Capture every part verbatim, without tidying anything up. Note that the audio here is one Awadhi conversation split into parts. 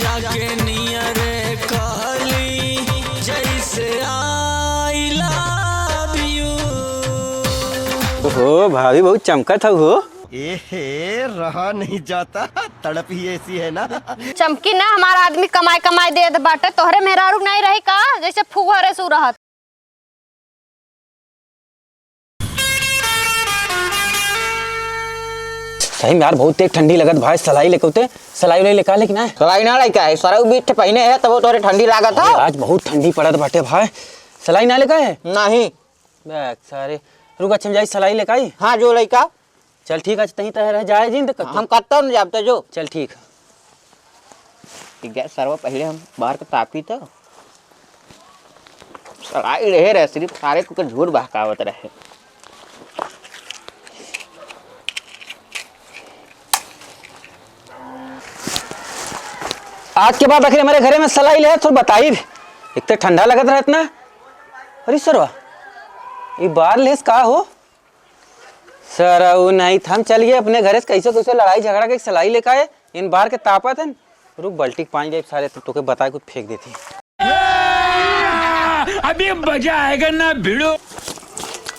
के नियरे कहली जैसे I love you। ओहो, भाभी बहुत चमकत हऊ हो। ए हे, रहा नहीं जाता, तड़प ही ऐसी है ना। चमकी ना, हमार आदमी कमाई कमाई देत बाटे, तोहरे मेहरारू नहीं रही का, जैसे फुहरे सू रहत। सही में यार, बहुत तेज ठंडी लगत भाई। सलाई लेके होते, सलाई उलाई लेका लेकिन आए। सलाई ना लेके आए, सरऊ बीठ पहिने है, तब तोरे ठंडी लागत है। आज बहुत ठंडी पड़त बाटे भाई, सलाई ना लेका है? नहीं। बैग सारे, रुक, अच्छा, हम जाई सलाई लेका आई। हाँ, जो लइका। चल ठीक है, तहीं तह रह जाए जिन तक। हम कत्तो न जाब, तो जो। चल ठीक है। ठीक है, सरवा पहिले हम बाहर के तापी तो। सलाई रहे रहे, सिर्फ सारे कुछ झूठ बहकावत रहे। आज के बाद आखिर हमारे घरे में सलाई ले तो बताई, एक तो ठंडा लगत रहत ना। अरे सरवा, ये बार लेस का हो? सरऊ नहीं, हम चल गए अपने घरे से, कैसे कैसे लड़ाई झगड़ा के सलाई लेके आए, इन बार के तापत हन। रुक, बल्टी के पानी जाए सारे, तो तोके बताए कुछ फेंक देती। अभी मजा आएगा ना भिड़ो।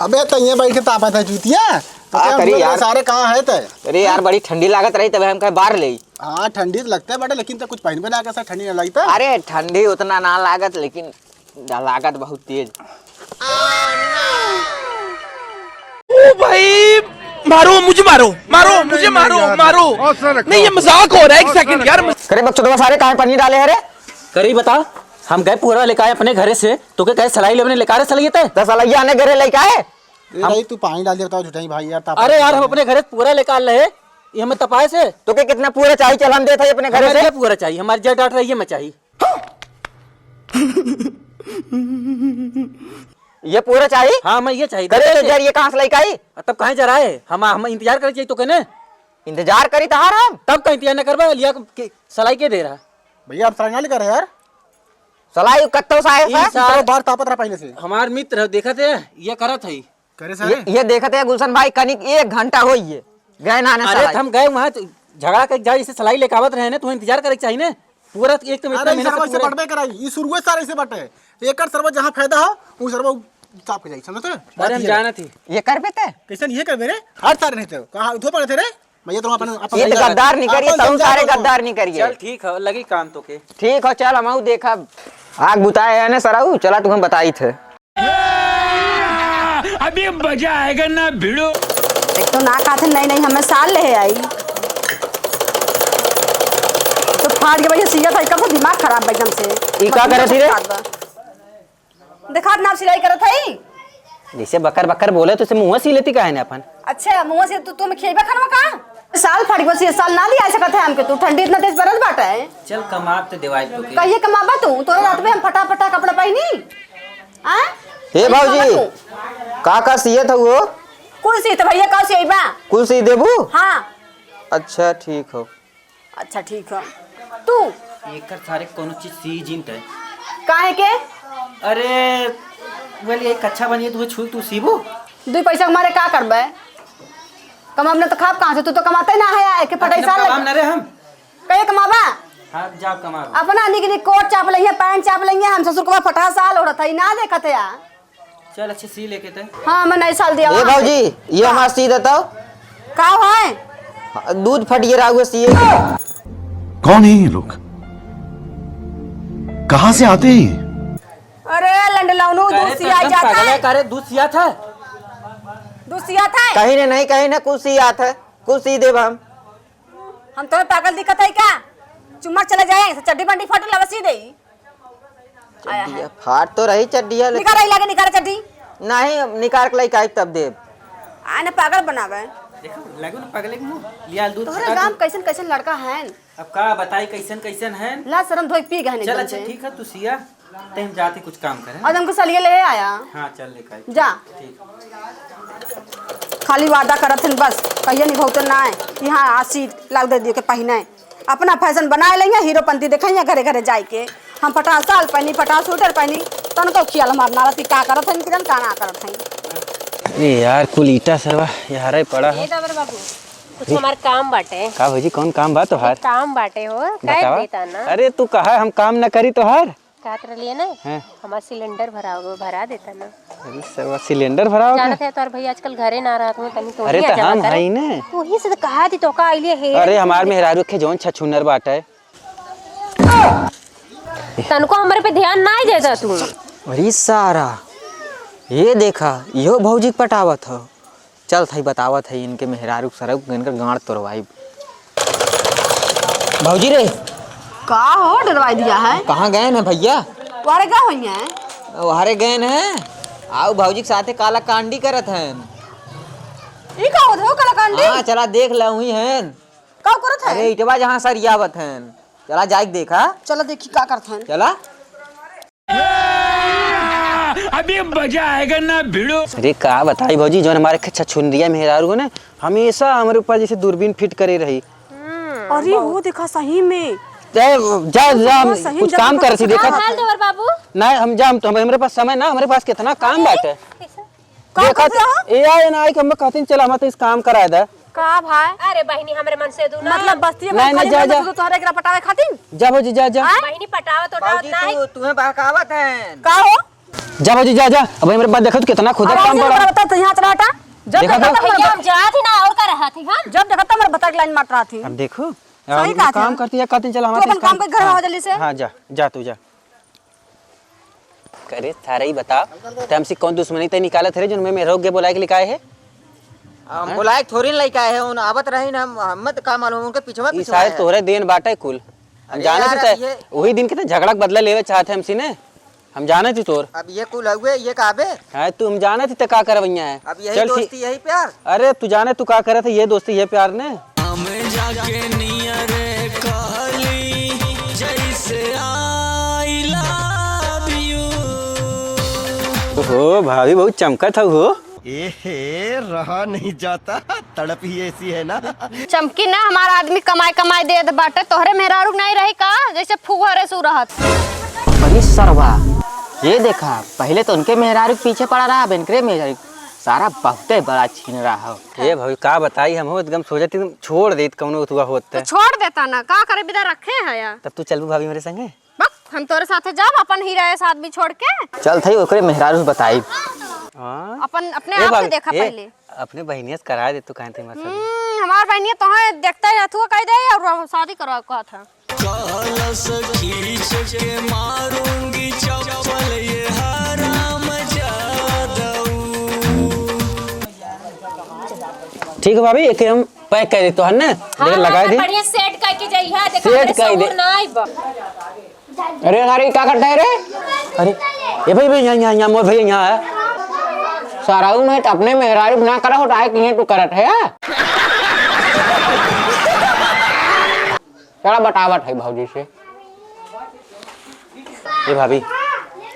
अबे तो ये बैठ के तापत है चूतिया, तो का क्या करी हम लोग यार? सारे कहाँ है तय? अरे यार, बड़ी ठंडी लागत रही, तबे हम कहे बाहर ले। हाँ, ठंडी तो लगते बाटे, लेकिन तो कुछ पहनबे ना कैसा ठंडी ना लगता। अरे ठंडी उतना ना लागत, लेकिन लागत बहुत तेज। ओ भाई, मारो मुझे, मारो, मारो, नहीं, मुझे नहीं, मारो, नहीं, मारो। नहीं, ये मजाक हो रहा है, एक सेकंड यार। करे बकचोदवा सारे, काहे पन्नी डाले है रे? करे ही बता, हम गए पूरा लेकर आए अपने घरे से, तो के कहे सलाई लेवने लेकर आ रहे सलाई ते? दस सलाई आने घरे लेकर आए। ए हम भाई, तू पानी डाल दे, बताओ झूठाई भाई यार, तापा अरे यार, हम अपने घरे से पूरा लेकर आ रहे, ये हमें तपाए से। तो के कितना पूरा चाहिए, चल हम देते हैं अपने घरे हमारे से। क्या पूरा चाहिए, हमारे जय डाट रही है, मैं चाहिए। ये पूरा चाहिए? हाँ, मैं ये चाहिए। करे तो जर, ये कहाँ से लेके आई? तब कहाँ जा रहा है? हम, हम इंतजार करे चाहिए तो कहने। इंतजार करी तहार हम? तब का इंतजार न करबा, लिया के सलाई के दे रहा? भैया, आप सलाई ना लेकर यार। सलाई कत्तो सा है ई सर? सार चलो, बाहर तापत रहा पहले से। हमार मित्र है, देखत है, ये करत है। करे ये, सारे? ये देखत है गुलशन भाई, कनिक एक घंटा होई है, गए ना, ना अरे, सलाई। हम गए वहाँ तो झगड़ा करके जाए, इसे सलाई लेके आवत रहे ने, तुम्हें इंतजार करे के चाहिए ने। पूरा एक तो अरे, इतना ई मेहनत सरवा से से पूरा बटबे कराई, ई शुरुए सारे से बटे। एकर सरवा जहाँ फायदा हो, वो सरवा साफ हो जाई, समझते हो? अरे, हम ये जानत ही। ये करबे ते? कैसन ये करबे रे? हर सारे नहीं तो। कहाँ उठो पड़े थे रे? भैया, तुम अपन, अपन ये तो भैया गद्दार नहीं करिए, अपन तू समझा सारे दो। गद्दार नहीं करिए। चल, ठीक है, लगी काम तो के। ठीक हो, चल, हम आऊ देखब। आग बुताए है ना सरऊ, चला, तुम हम बताई थे। अभी मजा आएगा ना भिड़ो। एक तो ना कहते, नहीं, नहीं, हमें साल ले आई। तो फाड़ के भैया सिया था, कब दिमाग खराब बा एकदम से। ई का करत ही रे? दिमाग खराब बा। देखा ना, सिलाई करत है। जैसे बकर बकर बोले, तो उसे मुँह सी लेती काहे ने अपन? अच्छा, मुँह से तू, तू में खिएबा खानवा का? साल फाड़ के बस ये साल ना लिया सकत है हमके, तू ठंडी इतना तेज बरस बाटे है। चल, कमाब ते देवाई तो के। कहिए कमाबा तू, तोरे रात में हम फटा फटा कपड़ा पहनी। हाँ? हे भौजी, का का सियत हऊ हो? कुल सीत भैया, का सियबा? कुल सी देबू? हाँ। अच्छा, ठीक हो। अच्छा, ठीक है। तू? एकर सारे कोनो चीज सी जिन तय। काहे के? अरे, बोल, ये कच्छा बनिए, तू छू, तू सीबू? दुई पैसा के मारे का करबे? कमाब ना तो खाब कहाँ से? तू तो कमाते ना है, एक फटाई अपना साल कमाब लगे। ना रे हम। कहे कमाबा? हाँ, जाओ कमाओ। अपना निक निक कोट चाप लेंगे, पैंट चाप लेंगे, हम ससुर को फटा साल ओढ़त है, ना देखत है। चल, अच्छे सी लेके ते। हाँ, मैं नई साल दिया ए हुआ। भौजी, ये हाँ। हमार सी देता। का है? दूध फट गया रहा हुआ सी। कौन है ये लोग? कहाँ से आते हैं ये? अरे लंडलाउनू, दूध सिया जाता है। करे दूध सिया था। दूध सिया था। कहीं ने नहीं, कहीं ने कुछ सिया था, कुछ सी देब हम। हम तोहे पागल दिखत है का? चुम्मा चले जाए, चड्डी बंडी फाटे लगा सी दे। आया है। चड्डिया फाट तो रही चड्डिया, लेकिन निकाल रही लागे, निकाल चड्डी। नहीं, अब निकाल के लेके आई तब देब। आने पागल बनावे। देखो, लगो ना पागल के मुंह। लिया दूध तोहरे गांव कैसन कैसन लड़का हैं? अब का बताई कैसन कैसन हैं? ला शरम धोई पी गए हैं चल एकदम अच्छा से। ठीक है, तू सिया। ते हम जाते कुछ काम करे। और हमको सलिए ले आया। हाँ, चल लेके आई। जा। ठीक। खाली वादा करत हन बस, कहिए निभौते ना है कि हाँ, आज सीट लाग दे दिए के पहिने। अपना फैशन बनाए लेंगे, हीरोपंती देखेंगे घरे घरे जाए के। हम फटा साल पहनी, फटा स्वेटर पहनी, तनको खियाल हमार नारत की का करत हन, किरण का ना करत हन। अरे यार, कुल ईटा सरवा यहाँ पड़ा है। ए दादर बाबू, कुछ हमार काम बाटे। का भौजी, कौन काम बा तोहार? एक काम बाटे हो, बतावा। कह देता ना। अरे तू कहा हम काम न करी तोहार? कहत रहलिए ना, हाँ। हमार सिलेंडर भरा, भरा देता ना। अरे सरवा, सिलेंडर भरावा के? जानत है तोहर भैया आजकल घरे ना रहत हुए, तनी तो अरे ही तो हम हई ने। तू ही से तो कहा दी तो का आइलिए हे। अरे हमार मेहरारू के जौन छछुनर बाटे। तनको हमरे पे ध्यान नाई देता तू। अरे सारा, ये देखा, इहो भौजी के पटावत हो। चल थई बतावत है इनके मेहरारू के सरऊ के इनकर गांड तोड़वाई। भौजी रे। का हो डरवाई दिया है? कहाँ गए हैं भैया? वारे का होई है? वारे गए हैं। आओ भौजी के साथे काला कांडी करत हैं। ई का होत हो काला कांडी? हाँ, चला देख ला हुई हैं। का करत है? अरे, इटवा जहाँ सरियावत हैं। चला जाइके देखा। चला देखी का करत हैं। चला। अभी मजा आएगा ना भिड़ो। अरे, का बताई भौजी, जौन हमारे खे-, छछुंदिया मेहरारू हो ने, हमेशा हमरे ऊपर जैसे दूरबीन फिट करे रही। अरे, वो देखा सही में। जा, जा, जा, हाँ, सही कुछ में काम देखा कर सी, देखा। का हाल देवर बाबू? नहीं, हम जा, हम तो, हम, हमरे पास समय ना, हमरे पास कितना काम बाटे। कैसे? का देखत करत रहो? ए आए ना, आई के हम कहतीन, "चल, हम तो इस काम कराए दे।" का भाई? अरे बहिनी, हमरे मन से दू ना। मतलब बस्ती में नहीं, नहीं, खाली जा, मन जा। से दू तोहरे एकरा पटावे खातिर? जा भौजी, जा, जा। आय? बहिनी, पटावत, उटावत भौजी, नहीं। तू, तुम्हें बहकावत हैं। का हो? जा भौजी, जा, जा। अब हमरे बात देखत कितना खुदा अरे काम ऐसे बड़ा। हमरा बता, तो यहाँ चला हटा। जब देखा देखा तो? तो भैया, हम जात ही ना, और का रहत ही हम? जब देखा तो हमरे बता के लाइन मारत रहत ही। अब देखो, सही हम कहा काम थी। करती है, कहतीन, "चल, हम तू तो अपन इस काम काम के घर में हाँ, हो जल्दी से। हाँ, जा, जा तू, जा।" करे थारा ही बता, ते हमसे कौन दुश्मनी ते निकालत रे, जो मैं मेहरारू के बोलाए के लेके आए है? हम हाँ? बोलाए के थोड़ी ना लेके आए हैं, उन आवत रही ना, हम, हम मत का मालूम, उनके पीछे ई पीछे शायद आए हैं। तोहरे देन बाटे कुल। हम अरे जानत यार, ही ते, ये वही दिन के ते झगड़ा के बदला लेवे चाहत है हमसे ने, हम जानत ही तोर। अब ये कुल हुए, ये का बे? हाँ, तू हम जानत ही ते का करवैया है। अब यही चल दोस्ती, ठीक। यही प्यार? अरे, तू जाने तू का करत है, ये दोस्ती, ये प्यार ने। हम जाके नियरे कहली जैसे I love you। ओहो, भाभी बहुत चमकत हऊ हो। ए हे, रहा नहीं जाता, तड़प ही ऐसी है ना। चमकी ना, हमार आदमी कमाई कमाई देत बाटे, तोहरे मेहरारू नहीं रही का, जैसे फुहरे सू रहत। अरे सरवा, ये देखा, पहले तो उनके मेहरारू के पीछे पड़ा रहा, अब इनकरे मेहरारू। सारा बहुते बड़ा छीन रहा हो। ए भाभी, का बताई, हम हो एकदम सोचत ही छोड़ देत कौनो तुआ होत तो ते। छोड़ देता ना, का करे, बिदा रखे है यार। तब तू चलबू भाभी मेरे संगे? बक, हम तोरे साथे जाब, अपन ही रहे आदमी छोड़ के। चल थई, ओकरे मेहरारू से बताई। हाँ? अपन, अपने ए आप से भाभी, देखा ए, पहले। अपने बहिनिया से करा दे तू, काहे ते मत समझ। हम्म, हमार बहिनिया तोहे देखते ही रहत हुआ कह दे और शादी करवा कहत है। कहलस खींच के मारूंगी चप्पल ये हरामजादऊ। ठीक है भाभी, एके हम पैक कर देतो हन ना, हाँ, लेकिन हाँ, लगाए दे। बढ़िया सेट करके जाइहा, देखा सेट हमरे कर दे। सहूर ना आइब। अरे, अरे, का करता है रे? अरे, ए भाई, भाई, यहाँ, यहाँ, यहाँ, मोर भैया यहाँ है। सारा ऊ नहीं तो अपने मेहरारू ना करा हो, तो आए कि तू करत है, हाँ? चला बतावत है भौजी से। ए भाभी।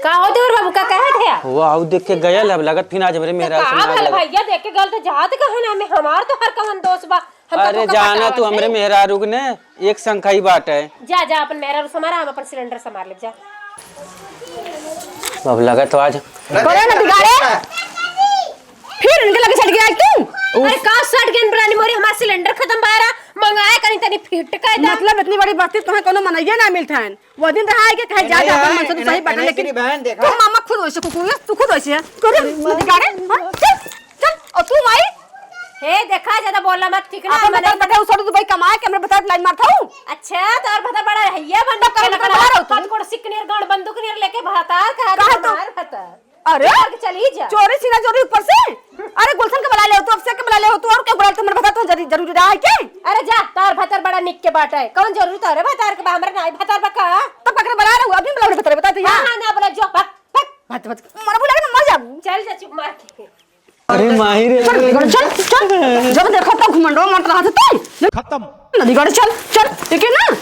का हो देवर बाबू, का कहत है? वो आऊ देख के गयल, अब लगत फिर आज हमरे तो मेहरारू से का ना भल लगा। भैया देख के गल तो जात कहे ना, में हमार तो हर कवन दोष बा। हम तो अरे तोका जाना पटावत तू हमरे है। मेहरारू के ने एक संखई बाटे। जा, जा, अपन मेहरारू संभारा, हम अपन सिलेंडर संभार लेब, जा। अब लगत तो आज करे ना बिगाड़े। फिर इनके लगे सट गया तू? अरे का सट गया रानी मोरी, हमार सिलेंडर खत्म बारा, मंगाए कहीं तनी फिट कर दे। मतलब इतनी बड़ी बस्ती तुम्हें कोनो मनइया ना मिलत है। वो दिन रहा है कि कहे जा, नहीं जा, अपन यार, मन से तू नहीं, सही बात है, नहीं, लेकिन तेरी बहन देखा। तू मामा खुद वैसे कुकुर है, तू खुद वैसे है। करे ना बिगाड़े, हाँ? चल, चल, और तू माई? हे देखा, ज्यादा बोलना मत, ठीक ना? अपन मने भतार पटे उस दुबई कमाए के हमरे भतार लाइन मारत हूँ। अच्छा, तोर भतार बड़ा हैया बन तब के कर लकड़ा, भतार हो तू। पत कोड़ सिकनेर गांड बंदूक नियर लेके भतार कहा काहे तू? मार भतार। अरे, चल के चली जा। चोरी सीना चोरी ऊपर से। अरे गुलशन के बुला ले हो तू, अभिषेक के बुला ले हो तू, और के बुला ले, तुम्हारे भतार तो जरी-, जरूरी रहा है के? अरे जा, तार भतार बड़ा निक के बाटा है। कौन जरूरी तारे भतार के बा, हमरा नाई भतार बा का? तब पकड़ बुला रहा हूँ, अभी बुला रहे भतार, बता दे हाँ, यहाँ। हाँ, ना बोला, जो, भग, भग। भत, भत, मर बुला के मर जाबू। चल जा चुप मार के। अरे माही रे। चल, चल, चल। जब देखो तब घुमंडो मत रहा था तू। खत्म। नदीगढ़ चल, चल, ठीक है ना?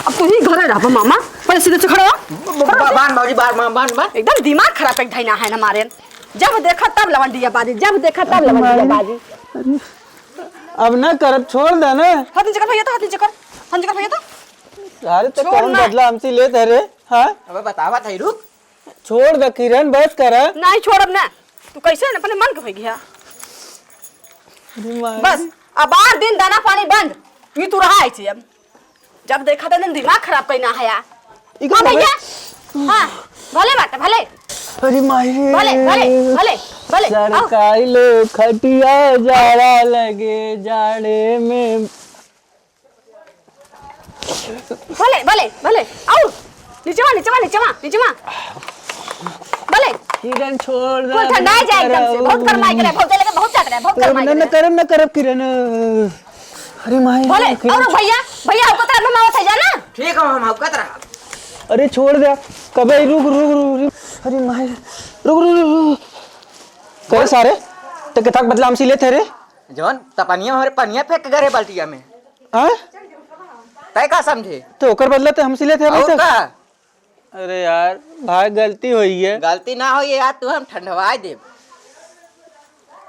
अब तू ही घरे रह, मामा। पहले सीधे से खड़ा हो। ब-, ब-, बांध, बाबूजी, बांध, बांध, बांध, बांध। एकदम दिमाग खराब एक धैना है ना मारे। जब देखा तब लवंडिया बाजी, जब देखा तब लवंडिया बाजी। अब ना करब, छोड़ दे ना। हाथ नीचे कर भैया तो, हाथ नीचे कर, हाथ नीचे कर भैया तो। अरे तो छोड़ कौन ना। बदला हमसे लेत है रे? हाँ? अबे बतावा था, रुक। छोड़ दे किरण, बस कर। नहीं छोड़ब ना। तू कैसे न अपने मन के हो गया? अरे माई। बस, अब आठ दिन दाना पानी बंद। ई तू रहा ऐसे अब। जब देखा त दिमाग खराब कइना है यार। ई का हाँ भइया। हाँ, भले बात, भले। अरे माई रे। भले, भले, भले, भले। आओ। सरकाई लो खटिया जाड़ा लगे जाड़े में। भले, भले, भले। आओ। नीचवा, नीचवा, नीचवा, नीचवा। भले। किरण छोड़ दे, कौन ठंडा है जाए एकदम से? बहुत गरमाई करे, बहुत लगे, बहुत जात रहे, बहुत गरमाई करे। न करब, न करब किरण। अरे माई, भले, किरण। और भइया, भइया, हमको तरफ में आवत है जाना। ठीक है, हम आपका तरफ। अरे छोड़ दे, कबे रुक, रुक, रुक, रुक। अरे माई, रुक, रुक, रुक, रुक। करे सारे, ते किताब बदला हमसे लेते रे? जौन त पनिया, हमरे पनिया फेंक गए रे बाल्टिया में। हाँ? तय का समझे? तो ओकर बदला ते हमसे लेते हैं और भाई साहब। का? अरे यार, भाई गलती होई है। गलती ना होई है यार, तू हम ठंडवाए देब।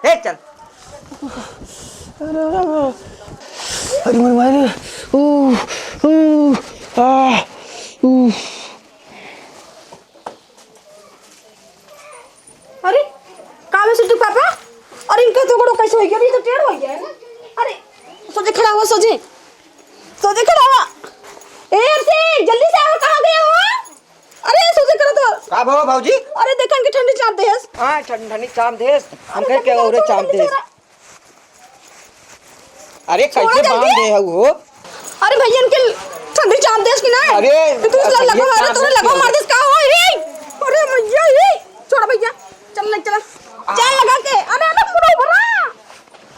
हे चल। अरे, अरे, अरे। अरे मोर माई रे। ऊ, ऊ, आ, ऊ। अरे, का में सिद्धू पापा? अरे, इनका तो गोड़ो कैसे हो गया? अरे, ये तो टेढ़ हो गया है ना। अरे, सोझे खड़ा हुआ, सोझे। सोझे खड़ा हुआ। ए, अभिषेक, जल्दी से आओ, कहाँ गया हो? अरे, सोझे करो तो। का भवा भौजी? अरे, देखा इनके ठंडी चाप देस। हाँ, ठंड-, ठंडी चाप देस। अरे, हमके जल्दी क्या से हो रे, आओ, चाप जल्दी से देस। आओ। अरे, छोड़ो कैसे जल्दी। बांध दे है वो? अरे भैया, इनके ठंडी चाप देस कि ना? अरे, तू ठंडी लगो, अरे, चाप तू देस लगो कि